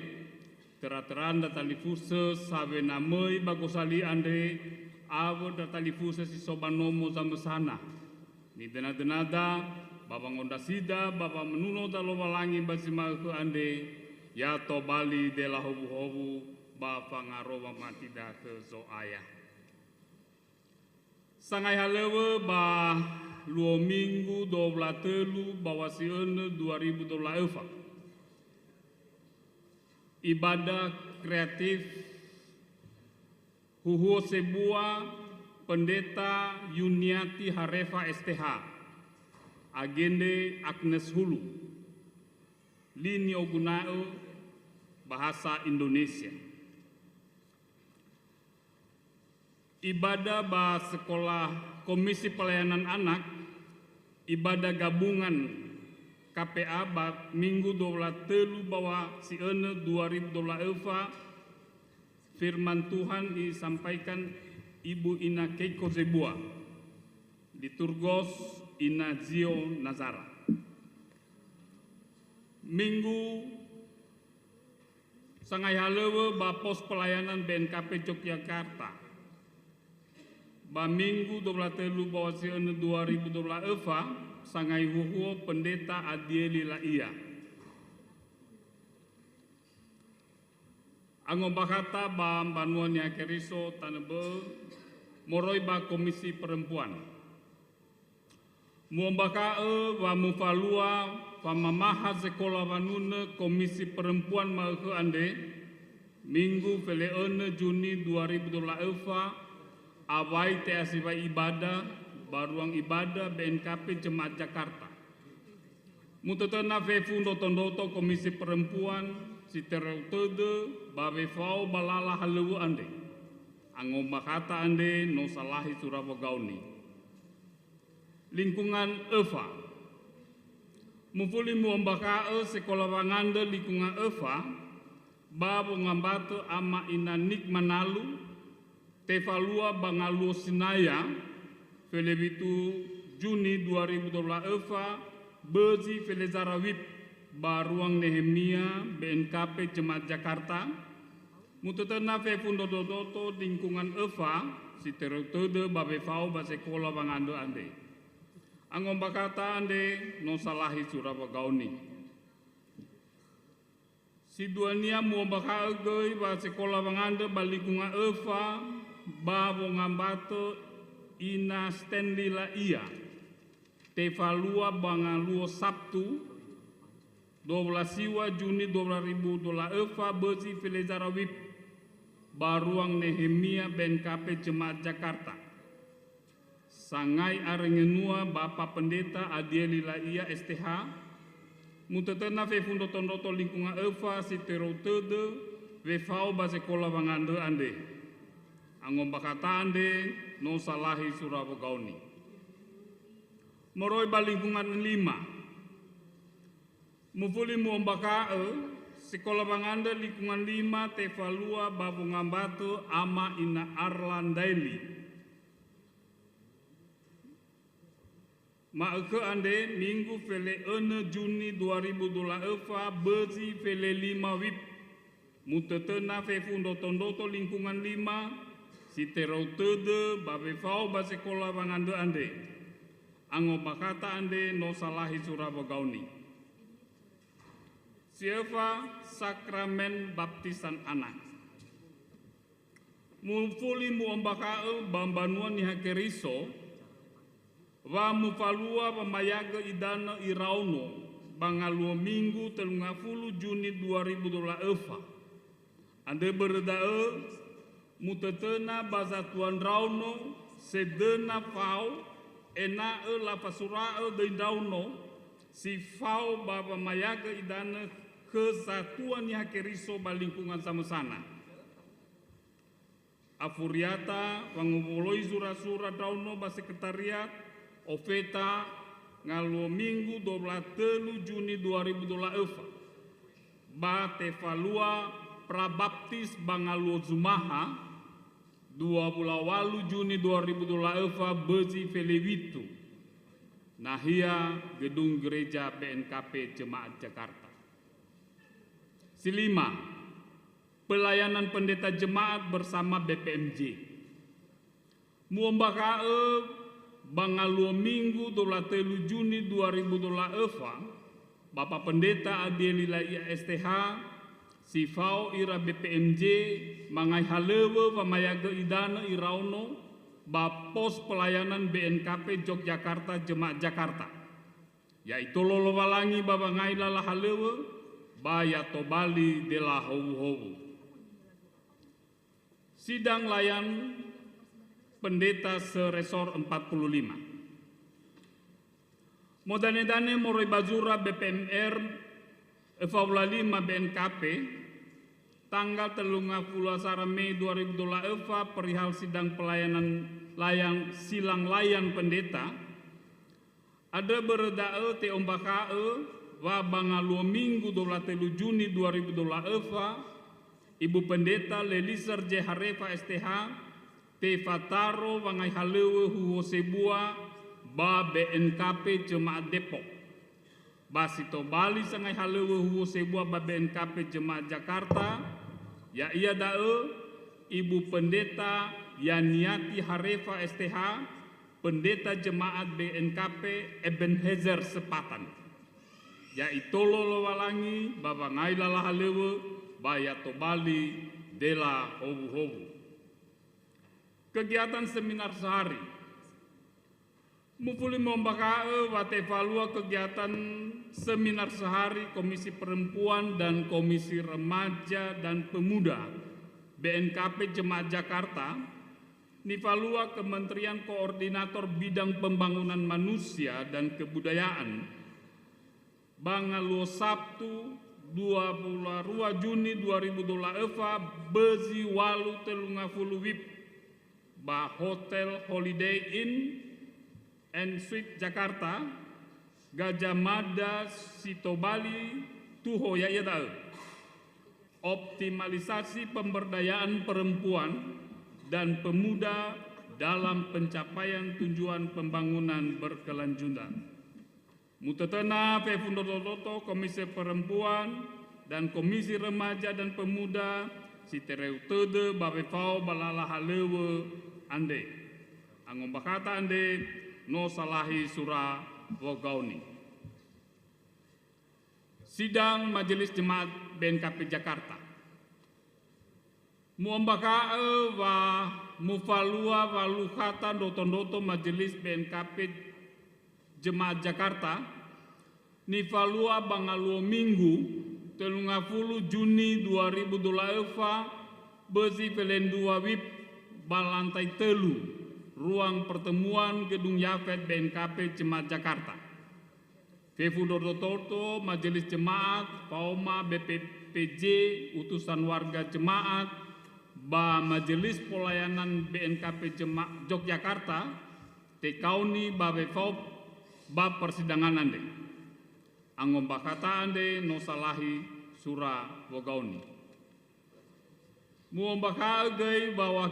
töra-töra ndra talifusö sawena möi ba gosali andre, awö ndra talifusö si so ba nomo zamösana. Nidöna-dönada, ba wangondrasida, ba wamanunoda Lowalangi ba zi ma'ökhö andre, ya tobali dela howuhowu ba fangaroma matida khö Zo'aya. Sangai halöŵö ba luo Minggu dua wulu a tölu ba wa si önö dua ribu dua wulu a öfa. Ibadah kreatif Huhuo sebua, Pendeta Yuniati Harefa S T H, Agende Agnes Hulu, li ni'oguna'ö bahasa Indonesia. Ibadah ba sekolah Komisi Pelayanan Anak, ibadah gabungan K P A ba Minggu dua wulu a tölu ba wa si önö dua ribu dua wulu a öfa, Firman Tuhan disampaikan Ibu Ina Keiko Zebua, liturgos Ina Zio Nazara. Minggu sangai halöŵö ba pos pelayanan B N K P Yogyakarta. Ba Minggu dua wulu a tölu ba wa si önö dua ribu dua wulu a öfa, sangai huhuo Pendeta Adieli La'ia. Angombakhata ba mbanua Niha Keriso tanö bö'ö moroi ba Komisi Perempuan. Mu'ombakha'ö wa mufalua famamaha sekola wanunö Komisi Perempuan ma'ökhö andre, Minggu fele'önö Juni dua ribu dua wulu a öfa, awai te'asiwai ibada ba ruang ibada B N K P Jemaat Jakarta. Mutötöna fefu ndroto-ndroto Komisi Perempuan si terou tödö ba wefao ba lala halöŵö andre. Angombakhata andre no salahi sura wogaoni. Lingkungan öfa. Mufuli mu'ombakha'ö sekola wangandrö lingkungan öfa ba wongambatö Ama Ina Nik Manalu, tefalua ba ngaluo Sinaya, felewitu Juni dua ribu dua wulu a öfa, bözi felezara wib ba ruang Nehemia B N K P Jemaat Jakarta, mutötöna fefu ndroto-ndroto lingkungan öfa si terou tödö ba wefao ba sekola wangandrö andre. Angombakhata andre no salahi sura wogaoni. Si duania mu'ombakha'ö göi wa sekola wangandrö ba lingkungan öfa ba wongambatö Ina Stanley La'ia, tefalua ba ngaluo Sabtu, dua wulu a siwa Juni dua ribu dua wulu a öfa, bözi felezara wib ba ruang Nehemia B N K P Jemaat Jakarta. Sangai aröngenua Bapa Pendeta Adieli La'ia S T H, mutötöna fefu ndroto-ndroto lingkungan öfa si terou tödö wefao ba sekola wangandrö andre. Angombakhata andre no salahi sura wogaoni. Moroi ba lingkungan lima. Mufuli mu'ombakha'ö sekola wangandrö lingkungan lima tefalua ba wongambatö Ama Ina Arla Ndaeli. Ma'ökhö andre, Minggu fele'önö Juni dua ribu dua wulu a öfa, bözi felelima wib. Mutötöna fefu ndroto-ndroto lingkungan lima si terou tödö ba wefao ba sekola wangandrö andre. Angombakhata andre no salahi sura wogaoni. Si öfa, sakramen baptisan anak. Mufuli mu'ombakha'ö ba mbanua Niha Keriso, wa mufalua wamayagö idanö iraono ba ngaluo Minggu telungafulu Juni dua ribu dua wulu a öfa. Andrö börö da'ö, mutötöna ba zatua ndraono sedöna fao ena'ö lafasura'ö döi ndraono si fao ba wamayagö idanö khö satua Niha Keriso ba lingkungan samösana. Afuriata wangowoloi zura-zura ndraono ba sekretariat, ofeta, ngaluo Minggu dua belas tölu Juni dua ribu dua puluh dua öfa, ba tefalua prabaptis ba ngaluo Zumaha, dua puluh walu Juni dua ribu dua puluh dua öfa, bözi felewitu, nahia Gedung Gereja B N K P Jemaat Jakarta. Si lima, pelayanan pendeta jemaat bersama B P M J. Mu'ombakha'ö ba ngaluo Minggu dua belas tölu Juni dua ribu dua puluh dua öfa, Bapak Pendeta Adieli Laia S T H, si fao ira B P M J mangai halöŵö wamayagö idanö iraono ba pos pelayanan B N K P Yogyakarta Jemaat Jakarta. Ya'itolo Lowalangi ba wangai lala halöŵö, ba ya tobali dela howuhowu. Sidang layan pendeta se-Resor empat puluh lima. Modane-dane moroi ba zura B P M R öfa wulu a lima B N K P, tanggal tellu ngafulu asara Mei dua ribu dua puluh dua öfa, perihal sidang pelayanan layan, silang layan pendeta, andrö börö da'ö te'ombakha'ö wa ba ngaluo Minggu dua belas tölu Juni dua ribu dua puluh dua öfa, Ibu Pendeta Leliser Jeharefa S T H tefataro wangai halöŵö huhuo sebua ba B N K P Jemaat Depok. Ba si tobali sangai halöŵö huhuo sebua ba B N K P Jemaat Jakarta, ya'ia da'ö Ibu Pendeta Yaniati Harefa S T H, Pendeta Jemaat B N K P Ebenezer Sepatan. Ya'itolo Lowalangi ba wangai lala halöŵö, ba ya tobali dela howuhowu. Kegiatan seminar sehari. Mufuli mu'ombakha'ö wa tefalua kegiatan seminar sehari Komisi Perempuan dan Komisi Remaja dan Pemuda B N K P Jemaat Jakarta, nifalua Kementerian Koordinator Bidang Pembangunan Manusia dan Kebudayaan, ba ngaluo Sabtu, dua puluh dua Juni dua ribu dua puluh dua öfa, bözi walu tellu ngafulu wib, ba Hotel Holiday Inn and Suite Jakarta, Gajah Mada si tobali tuho, ya'ia da'ö optimalisasi pemberdayaan perempuan dan pemuda dalam pencapaian tujuan pembangunan berkelanjutan. Mutötöna fefu ndrotondroto Komisi Perempuan dan Komisi Remaja dan Pemuda si tereu tödö ba wefao ba lala halöŵö andre. Angombakhata andre no salahi sura wogaoni. Sidang Majelis Jemaat B N K P Jakarta. Mu'ombakha'ö wa mufalua walu khata ndrotondroto Majelis B N K P Jemaat Jakarta, nifalua ba ngaluo Minggu, tellu ngafulu Juni dua ribu dua puluh dua öfa, bözi felendrua wib, ba lantai tölu, ruang pertemuan Gedung Yafet B N K P Jemaat Jakarta. Fefu ndrotondroto Majelis Jemaat, faoma B P P J, utusan warga jemaat, ba Majelis Pelayanan B N K P Jema-, Yogyakarta, tekaoni ba wefao ba persidangan andre. Angombakhata andre no salahi sura wogaoni. Mu'ombakha'ö göi bahwa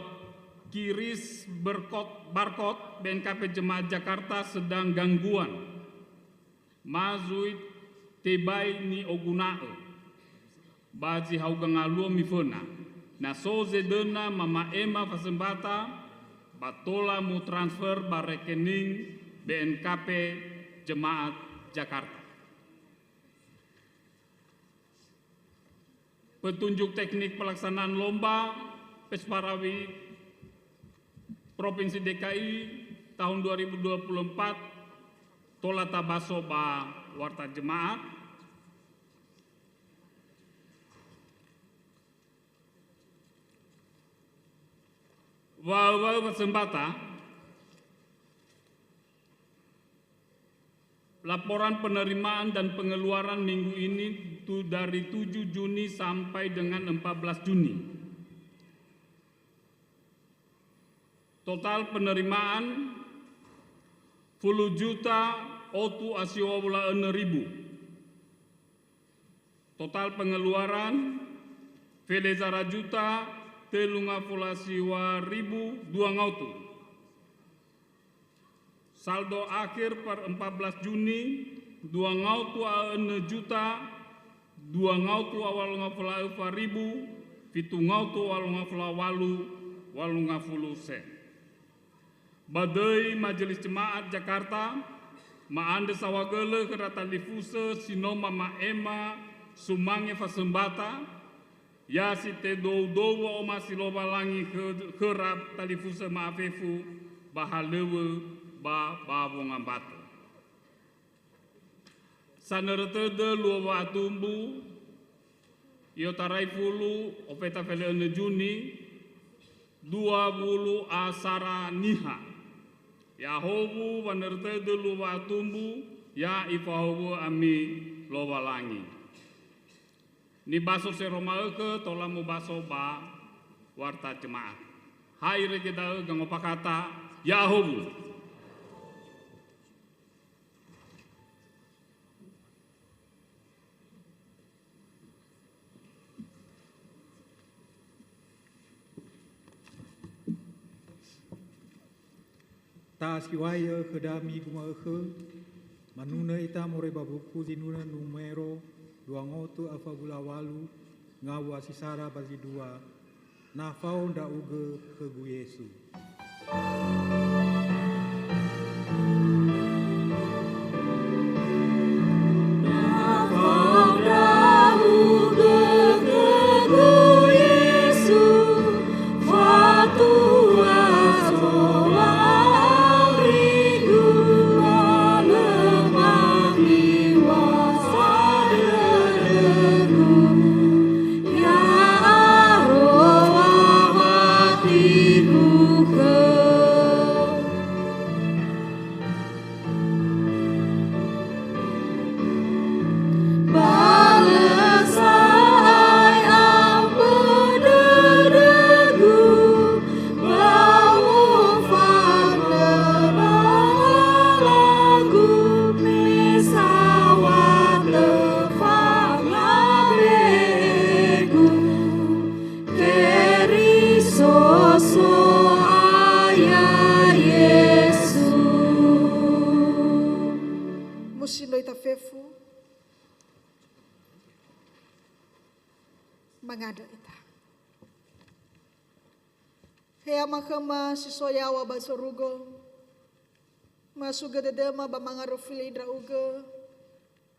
kiris berkot-, barkod B N K P Jemaat Jakarta sedang gangguan. Ma zui tebai ni'oguna'ö. Ba zi hauga ngaluo miföna. Na so zedöna mama'ema fasembata, ba tola mutransfer ba rekening B N K P Jemaat Jakarta. Petunjuk teknik pelaksanaan lomba Pesparawi Provinsi D K I tahun dua ribu dua puluh empat, tola tabaso ba Warta Jemaat. Wa'ö-wa'ö fasembata, Laporan penerimaan dan pengeluaran minggu ini tu-, dari tujuh Juni sampai dengan empat belas Juni. Total penerimaan, fulu juta otu a siwa wulu a enö ribu. Total pengeluaran, felezara juta, telunga fulu a siwa ribu dua ngaotu. Saldo akhir per empat belas Juni, dua ngaotu a enö juta, dua ngaotu a walu ngafulu a öfa ribu, fitu ngaotu a walu ngafulu a walu, walu ngafulu sen. Ba döi Majelis Jemaat Jakarta, ma'andrö saohagölö khö ndra talifusö si no mama'ema sumange fasömbata, ya si tedou-dou wa'omasi Lowalangi khö-, khöra talifusö ma'afefu ba halöŵö ba, ba wongambatö. Sanörö tödö luo wa'atumbu, i'otarai fulu ofeta felö önö Juni, dua wulu a sara niha. Ya'ahowu wanörö tödö luo wa'atumbu, ya ifahowu'ö ami Lowalangi. Nibaso sero ma'ökhö tola mubaso ba warta jemaat. Ha irege da'ö gangopakata, ya'ahowu. Ta'asiwai'ö khöda migu ma'ökhö, manunö ita moroi ba buku zinunö numero dua ngotu afa wulu a walu, ngawua si sara ba zi dua, Na fao ndra'ugö khögu Yesu. Na fao ndra'ugö khögu Yesu, fatua zo'aurigu, ma lö mamiŵa sadödögu. Ya'aroa hatigu khö. Ba lö sa'ae ambö dödögu, ba ufanö ba halagu, me saŵa töfa ngabe'egu, Keriso So'aya Yesu. Musi ndröi ita fefu, mangandrö ita. He Ama khöma si so yaw̃a ba zorugo, masugö dödöma ba mangarofili ndra'ugö,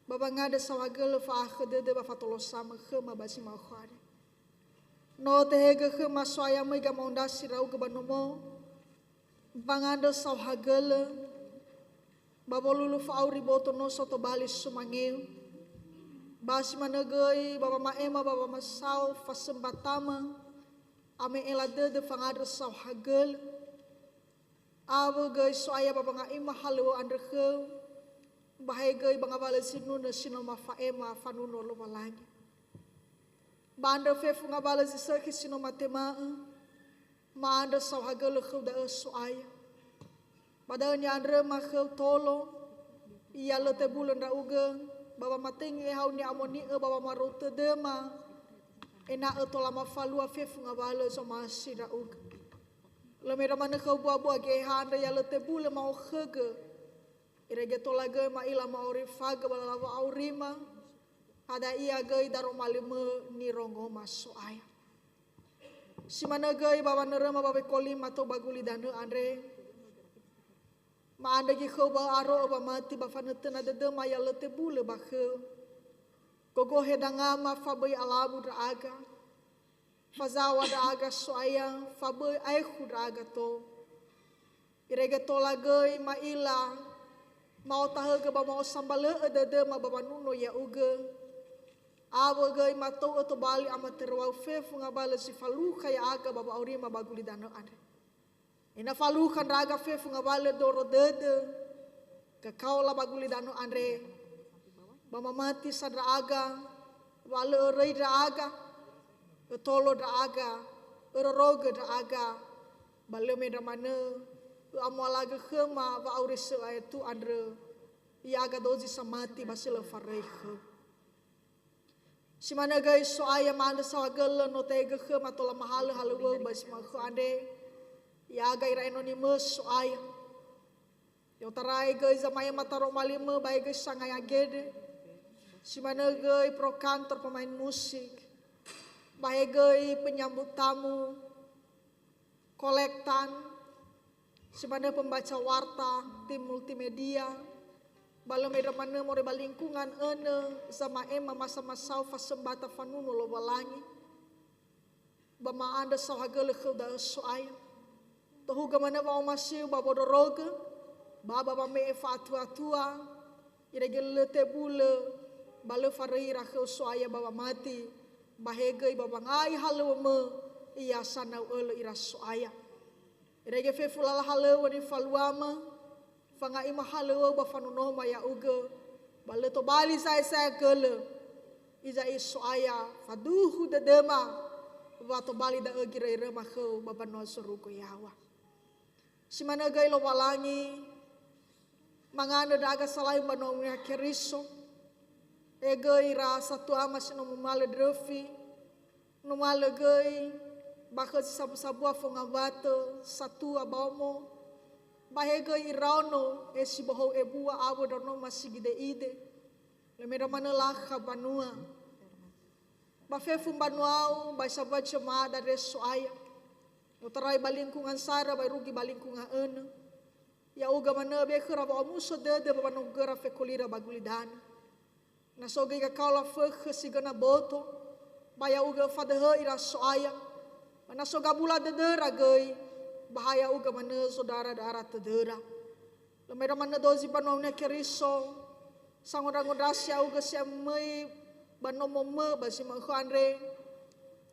ba wangandrö saohagölö fa'ahakhö dödö ba fatolosamö khöma ba zi ma'ökhö andre. No tehegö khöma So'aya möi gamaondrasi ndra'ugö ba nomo, wangandrö saohagölö, ba wolulu fa'auri boto no so tobali sumangeu, ba si manö göi ba wama'ema ba wamasao fasömbatama, ame'ela dödö fangandrö saohagölö, awö göi So'aya ba wanga'ema halöŵö andrö khöu, ba he göi ba ngawalö zinunö si no mafa'ema fanuno Lowalangi. Ba andrö fefu ngawalö zi sökhi si no matema'ö, ma'andrö saohagölö khöu da'ö So'aya. Ba da'ö ni'andröma khöu tolo, ya lö tebulö ndra'ugö, ba wamatenge ehau ni'amoni'ö ba wamarou tödöma, ena'ö tola mafalua fefu ngawalö zomasi ndra'ugö. Lö mera manö khöu buabua geheha andrö ya lö tebulö ma'okhögö, irege tola göi ma'ila ma'orifagö ba lala wa'aurima, hadia ia göi daroma lö mö nirongoma So'aya. Si manö göi ba wanöröma ba wekolima tou ba gulidanö andre, ma'andrö göi khöu ba aro'ö wamati ba fanötöna dödöma ya lö tebulö ba khöu. Gogohe dangama fa böi alawu ndra'aga, fazaŵa ndra'aga So'aya, fa böi aekhu ndra'aga tou. Irege tola göi ma'ila ma'otahögö ba ma'osambalö'ö dödöma ba wanuno ya'ugö, awö göi matou'ö tobali amatöröŵa'ö fefu ngawalö zi falukha ya'aga ba wa'aurima ba gulidanö andre. Ena'ö falukha ndra'aga fefu ngawalö doro dödö, Gakaola ba gulidanö andre, ba mamati sa ndra'aga, wa lö öröi ndra'aga, ötolo ndra'aga, örorogö ndra'aga, ba lö mendra manö, ö'amualagö khöma wa'auri sö aetu andrö, ya'aga dozi samati ba si lö faröi khöu. Si manö göi So'aya ma'andrö saohagölö no tehegö khöma tola mahalö halöŵöu ba zi ma'ökhö andre, ya'aga ira enoni-Mö So'aya. I'otarai göi zama'ema taroma li-Mö ba he göi sangai agendre. Si manö göi pro kantor pemain musik. Ba he göi penyambut tamu, kolektan, si manö pembaca warta, tim multimedia, ba lö mendra manö moroi ba lingkungan önö, zama'ema masa-masau fasömbata fanunu Lowalangi, ba ma'andrö saohagölö khöu da'ö So'aya. Tohugö manö wa'omasiu ba wondrorogö, ba ba wame'e fa'atua-tua, irege lö tebulö, ba lö faröi ira khöu So'aya ba wamati, ba he göi ba wangai halöŵö-Mö, ya sanau ölö ira So'aya. Irege fefu lala halöŵö nifalua-Mö, fanga'ima halöŵöu ba fanunoma ya'ugö, ba lö tobali zaezae gölö. Iza'i So'aya, faduhu dödöma, wa tobali da'ö giröiröma khöu ba mbanua zorugo yaw̃a. Si manö göi Lowalangi, mangandrö ndra'aga salahi mbanua Niha Keriso, he göi ira satuama si no mumalö ndröfi, numalö göi ba khö zi sabu-sabua fongawatö, satua ba omo, ba he göi iraono, he si bohou ebua awö ndraonoma si gide-ide. Lö mendra manö lakha mbanua. Ba fefu mbanuau, ba sambua jemaat andre So'aya. I'otarai ba lingkungan sara, ba irugi ba lingkungan önö. Ya'ugö manö be khöra wa'omuso dödö ba wanogöra fekolira ba gulidanö. Na so göi gakaola fökhö si göna boto, ba ya'ugö fadöhö ira So'aya. Ba na so gabula dödöra göi, ba ha ya'ugö manö zondara-dara tödöra. Lö mendra manö dozi mbanua Niha Keriso, sangondra-ngondrasi ya'ugö si amöi ba nomo-Mö ba zi ma'ökhö andre.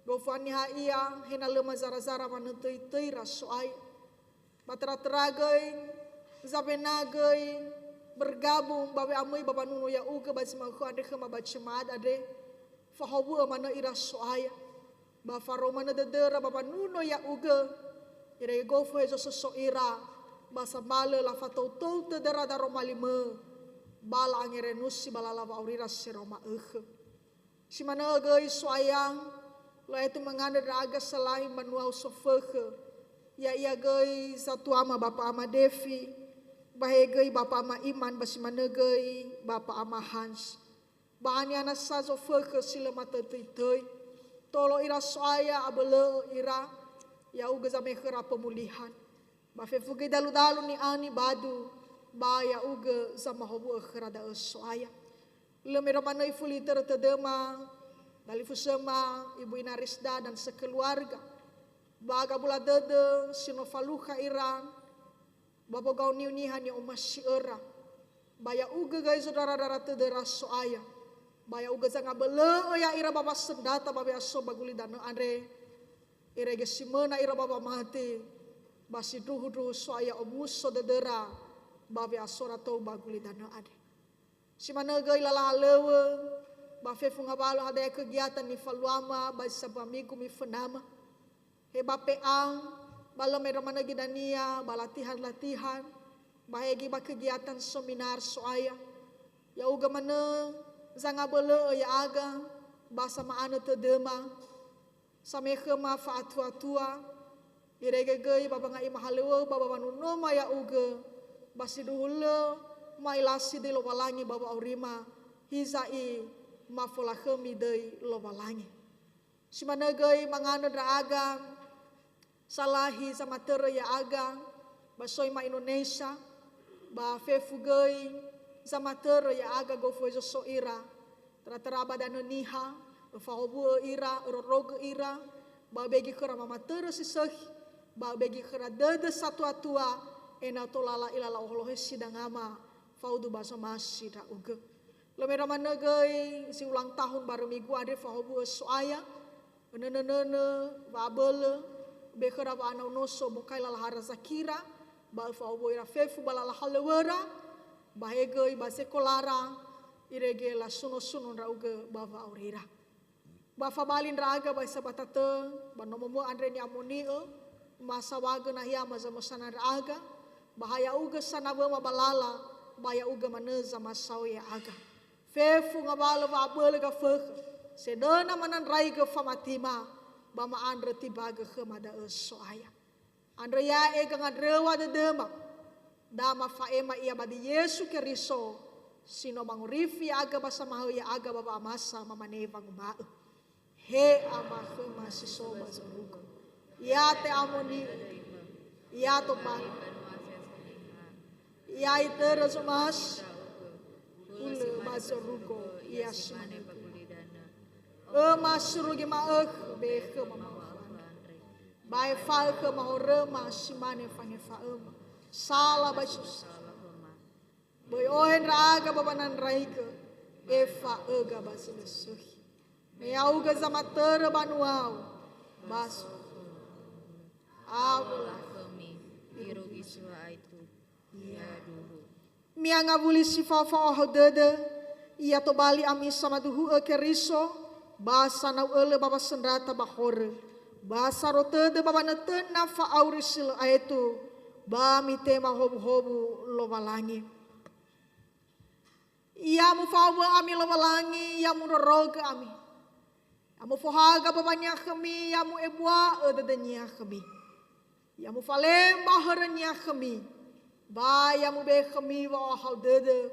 Gofu haniha ia, he na lö mazara-zara manö töi-töi ira So'aya. Ba töra-töra göi, zawena göi, bergabung ba we'amöi ba wanunu ya'ugö ba zi ma'ökhö andre khöma ba jemaat andre, fahowu'ö manö ira So'aya. Ba farou manö dödöra ba wanunu ya'ugö, irege gofu hezo so-so ira, ba sambalö lafatou-tou tödöra daroma li-Mö, ba la'angerenusi ba lala wa'aurira si no ma'ökhö. Si manö göi So'aya, lö aetu mangandrö ndra'aga salahi mbanuau sofökhö, ya'ia göi zatuama Bapa Ama Devi, ba he göi Bapa Ama Iman, ba si manö göi Bapa Ama Hans. Ba haniha nasa zofökhö si lö matö töi-töi. Tolo ira So'aya, abölö'ö ira, ya'ugö zame'e khöra pemulihan. Ba fefu göi dalu-dalu ni'aoni badu, ba ya'ugö zamahowu'ö khöra da'ö So'aya. Lö mendra manö ifuli törö tödöma, dalifusöma, Ibu Ina Risda dan sekeluarga. Ba gabula dödö si no falukha ira, ba wogaoniu niha ni'omasi'öra. Ba ya'ugö göi zondara-dara tödöra So'aya. Ba ya'ugö zangabölö'ö ya'ira ba wasöndrata ba we'aso ba gulidanö andre. Irege si möna ira ba wamati, ba sindruhu-ndruhu So'aya omuso dödöra ba we'asora tou ba gulidanö andre. Si manö göi lala halöŵö, ba fefu ngawalö hadia kegiatan nifaluama ba zi sambua migu mifönama. He ba P A, ba lö mendra manö göi dania, ba latihan-latihan, ba he göi ba kegiatan seminar So'aya. Ya'ugö manö zangabölö'ö ya'aga, ba sama'anö tödöma, same'e khöma fa'atua-tua, irege göi ba wanga'ima halöŵöu ba wanunoma ya'ugö, ba sindruhu lö ma'ila sidöi Lowalangi ba wa'aurima, hiza'i mafolakhömi döi Lowalangi. Si manö göi mangandrö ndra'aga, salahi zamatörö ya'aga, ba soi ma Indonesia, ba fefu göi zamatörö ya'aga gofu hezo so ira. Töra-töra ba danö niha, öfahowu'ö ira, örorogö ira, ba öbegi khöra wamatörö si sökhi, ba öbegi khöra dödö satua-tua, ena'ö tola la'ila la'oholohe si dangama, faudu ba zomasi ndra'ugö. Lö mendra manö göi zi ulang tahun barö migu andre fahowu'ö So'aya, önönönönö, wa'abölö, be khöra wa'anaonoso bokai lala hara zakira, ba öfahowu'ö ira fefu ba lala halöŵöra, Ba he göi ba Zekolara, irege lasuno-suno ndra'ugö ba wa'aurira. Ba fabali ndra'aga ba Sabata tö, ba nomo-Mö andre ni'amoni'ö, ma sawagö nahia ma zamösana ndra'aga, ba ha ya'ugö sanawöma ba lala, ba ya'ugö manö zamasao'ö ya'aga. Fefu ngawalö wa'abölö gafökhö, sedöna manandraigö famatima, ba ma'andrö tibagö khöma da'ö So'aya. Andrö ya'e gangandröwa dödöma, da mafa'ema ia ba döi Yesu Keriso, si no mangorifi ya'aga ba samahöi ya'aga ba wa'amasa mamane wanguma'ö, "He Ama khöma si so ba zorugo, ya te'amoni'ö, ya tobali, ya itörö zomasi, hulö ba zorugo ia si manö gö. Öma surugi ma'ökhö be khöma ma'ökhö andre. Ba efa'ö khöma horöma si mane fangefa'öma. Sala ba Yesu." Böi ohe ndra'aga ba wanandraigö, efa'öga ba zi lö sökhi. Me ya'ugö zamatörö banuau, ba so-, awö lakhömi, irugi si wa'aetu. Ia duhu. Mi'angawuli si fao fa'ohahau dödö, ia tobali ami samaduhu'ö Keriso, ba sanau ölö ba wasöndrata ba horö, ba saro tödö ba wanötöna fa'auri si lö aetu, ba mitema howuhowu Lowalangi. Ya mufa'owö ami Lowalangi, ya mundrorogö ami. Ya mufohaga bawania khömi, ya mu'ebua'ö dödönia khömi. Ya mufalemba hörönia khömi, ba ya mube'e khömi wa'ohahau dödö,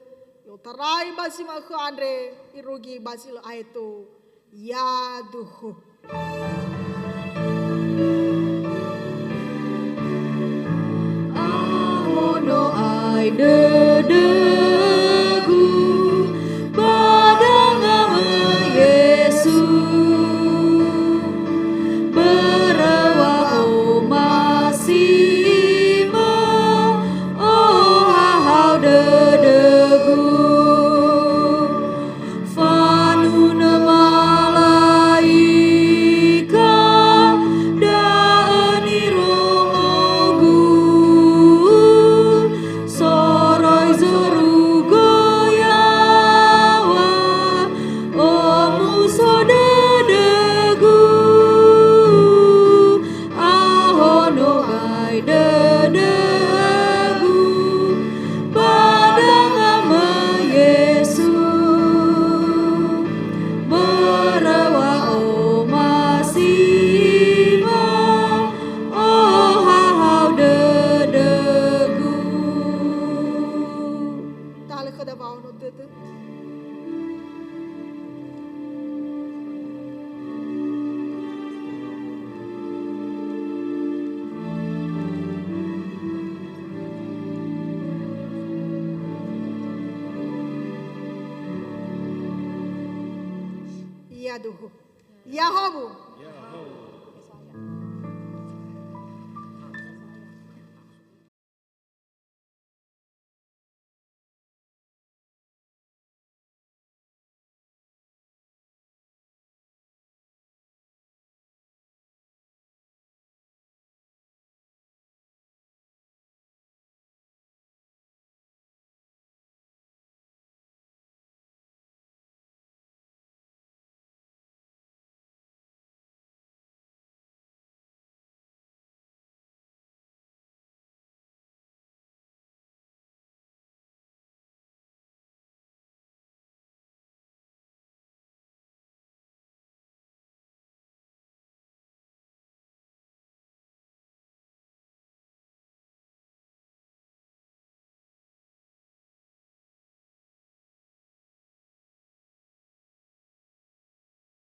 i'otarai ba zi ma'ökhö andre, irugi ba zi lö aetu, ya duhu. Ahono ai dödögu, ba danga-Mö Yesu, börö wa'omasi-Mö ohahau dödögu. Fanunö malaika da'ö nirongogu, soroi zorugo yaŵa omuso dödögu. Ahono ai dödögu, ba danga-Mö Yesu, börö wa'omasi-Mö ohahau dödögu. Talö khöda wa'aono dödö. Ia duhu. Ia howu.